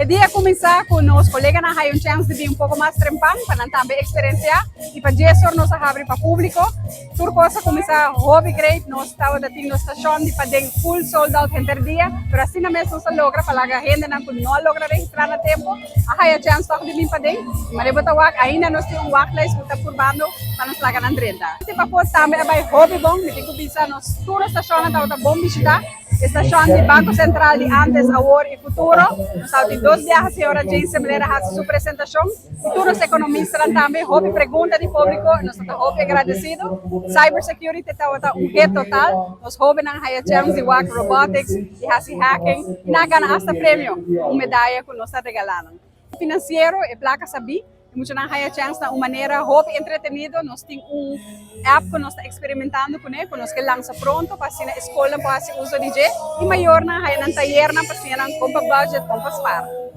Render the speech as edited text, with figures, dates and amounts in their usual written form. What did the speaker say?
E dia a cuminsa cu nos coleganan a haya un chance di bin un poco mas trempan pa nan tambe experiencia y pa 10 or nos a habri pa publico. Tur cos a cuminsa hopi great, nos tabata tin nos stacion di paden full sold out henter dia, pero asina mes nos a logra pa laga hendenan cu no a logra registra na tempo a haya chance toch di bin paden. Manera bo ta wak, ainda nos tin un wachtlijst cu ta purbando pa nos laga nan drenta. Di pafo tambe a bay hopi bon, mi tin cu bisa nos tur stacionnan tabata bon bishita. E stacion di Banco Central di antes, awor y futuro. Nos tabatin dos biaha señora Jane Semeleer a haci su presentacion. Y tur nos economistanan tambe, hopi pregunta di publico y nos ta hopi agradecido. Cyber security tabata un hit total. Nos hobennan a haya chance di wak robotics y haci hacking. Y nan a gana hasta premio, un medaya cu nos a regala nan. Financiero, e placa sabi. Y muchanan a haya chance na un manera hopi entretenido. Nos tin un app cu nos ta experimentando cune, cu nos kier lansa pronto pa asina e scolnan por haci uso di dje. Y mayornan haya nan tayernan pa asina nan con pa budget, con pa spaar.